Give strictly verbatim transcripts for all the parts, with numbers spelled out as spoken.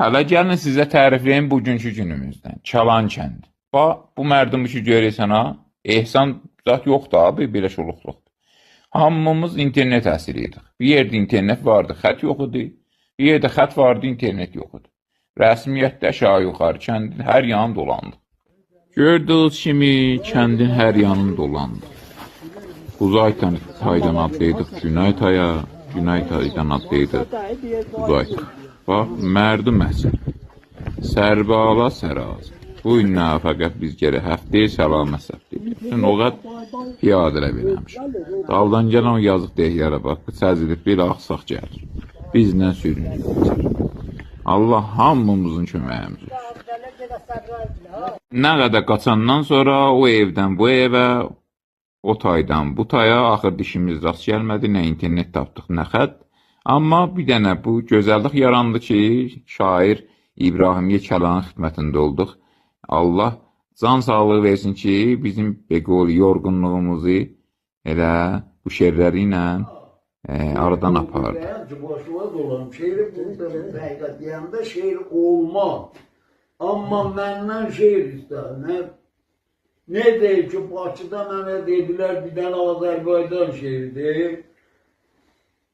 هله گلین سیزه تعریفله‌ییم بوگونکو گونوموزدن. کلان کندی. باخ، بو مردومو کی گؤرورسن ها، احسان زاد یوخدور آبی، بئله شولوقلوقدور. هامیمیز اینترنت اسیری ایدیک. بیر یئرده اینترنت واردی، خط یوخ ایدی. بیر یئرده خط واردی، اینترنت یوخ ایدی. رسمیتده آشاغی یوخاری کندین هر یانین دولاندیق. گؤردویونوز کیمی کندین هر یانین دولاندیق. قوزئی تای-، تایدان آتلایدیق گونئی تایا، گونئی تایدان آتلایدیق قوزئی تایا. باخ، مردوم اسیر. سربالا سرآذر. بو گون نه فقط بیز گرک هفته‌یه سلامت ثبت ائدک. بوتون او قدر پیاده‌لر بئله‌میش. دالدان گلن او یازیق دئیه‌لره باخ، بو چزیلیب بئله آخساق گلیر. بیزله سورونور. الله هامیمیزین کؤمه‌ییمیز اولسون. نه قدر قاچاندان سونرا او ائودن بو ائوه، او تایدان بو تایا، آخیردا ایشیمیز راست گلمه‌دی، نه اینترنت تاپدیق، نه خط. آمما بیر دنه بو گؤزللیک یاراندی کی، شاعر ابراهیم یکلانین خدمتینده اولدوق. الله جان ساغلیغی وئرسین کی، بیزیم، به قول، یورغونلوغوموزو ائله بو شعرلری ایله، ائ، آرادان آپاردی. دئیه‌ن کی، باشینا دولانیم. شعری بونو دا بیر دقیقه دئینده شعر اولماز. آمما مندن شعر ایستر. نه، نئجه کی، باکیدا منه دئدیلر، بیر دنه آذربایجان شعری دئ.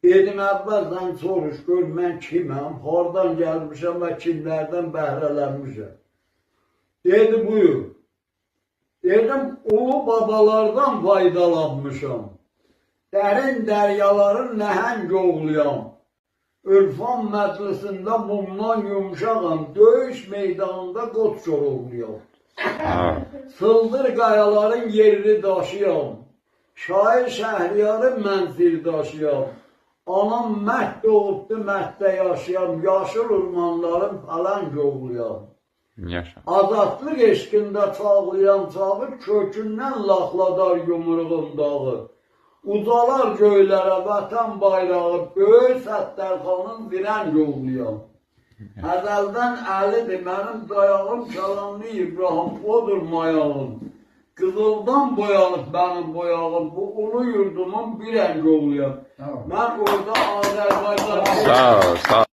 دئدیم، اول سن سوروش، گؤر من کیمم، هاردان گلمیشم و کیملردن بهره‌لنمیشم. دئدی، بویور. دئدیم، اولو بابالاردان فایدالانمیشام. درین دریالارین نهنگ اوغلویام. عرفان مجلیسینده مومدان یومشاغام، دؤیوش میدانیندا قوچ کوراوغلویام. هه. سیلدیر قایالارین یئرینی داشییام. شاعر شهریارین من سیرداشییام. آنام مرد دوغوبدو، مردده یاشایام، یاشیل اورمانلارین پلنگ اوغلویام. یاشا. آزادلیق عشقینده چاغلایان چاغی، کؤکوندن لاخلادار یومروغون داغی. اوجالار گؤیلره وطن بایراغی، بؤیوک ستارخانین زرنگ اوغلویام. ازلدن علی‌دیر منیم دایاغیم، کلانلی ابراهیم اودور مایاغیم. قیزیلدان بویانیب منیم بویاغیم، بو اولو یوردومون بیر رنگ اوغلویام. ساغ اول. من اورادا آذربایجان ساغ اول، ساغ اول.